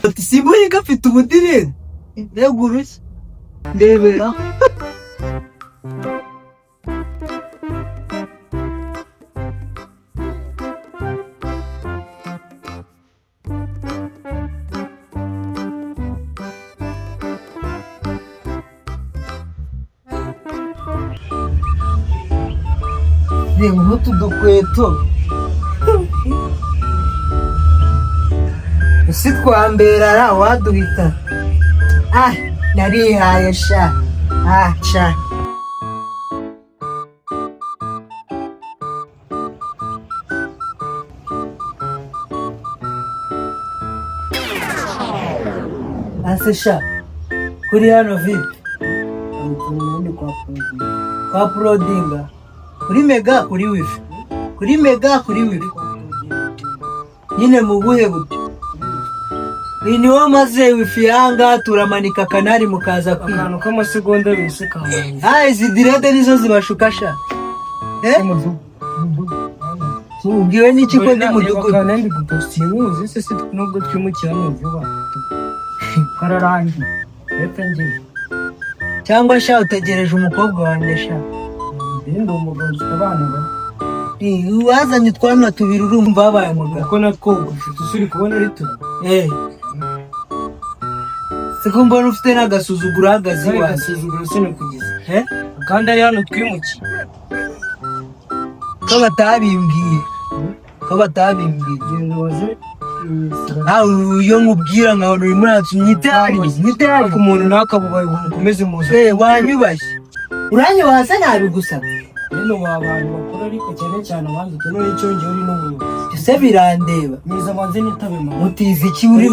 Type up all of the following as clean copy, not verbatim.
Ati simbonye gafite ubudirede. Mbega urushyi. Ndebera. Reba nk'utu dukweto. Si twambera ra waduhita. Ah, narihaye sha. Ah, sha. Ase sha. Kuri hano vipi? Kwa prodinga. Kuri mega kuri wifi. Kuri mega kuri wifi. Nyine mu buhe buryo? Iyi niwo maze wifi yanga turamanika kanari mukaza kwiga. Akantu k'amasegonda bise kamanzi. Ah, izi direde nizo zibashuka sha. Eh? Ubwiwe n'iki ko ndi mudugudu? Kandi gupostinga se se nubwo twimukiye hano vuba. Kararangiye. Reka ngiye. Cyangwa sha utegereje umukobwa wanjye sha. Ndi umugabo ufite abana ba. Wazanye utwana tubiri urumva wabaye umugabo. Kuko natwogoshe tusuri kubona ari turi. Eh. Siko mbona ufite n'agasuzuguro uhagaze Kari iwanjye. gasuzuguro sinakugeza. Eh? Kandi ari hano twimukiye. Ko batabimbwiye. Ko batabimbwiye. Genda ubaze. Nawe iyo nkubwira nkabona urimo uransumye itari, nyitari. Ariko umuntu ntakabubaye ngo mukomeze muze. Eh, wanyubashye. Uranyubaha se nabigusabye. Rero wa bantu bakuru ariko cyane cyane abanza utunure icyongera uri n'umuyobozi. Ese birandeba. Mwiza banze nitabe mama. Mutiza iki uri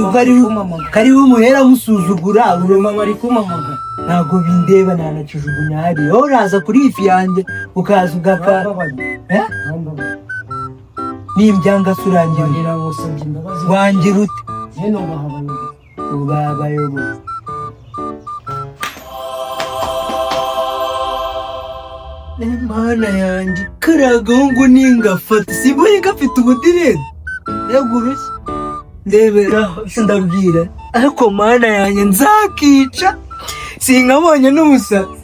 kari umuhera musuzugura Uri mama ari kumpamagara. Ntabwo bindeba nanakijugunya hariya. Wowe uraza kuri ifi yanjye ukaza ugaka. Urambabaye. Eh? Urambabaye. Nimbyanga se urangira ute? Wagira ngo usabye imbabazi. Wangira ute? Njye nubaha abayobozi. Ubaha abayobozi. Mana yanjye, kariya gahungu ningafata simbonye gafite ubudirede. Mbega urushyi. Ndebera ndabwira ariko mana yanjye nzakica sinkabonye n'umusatsi.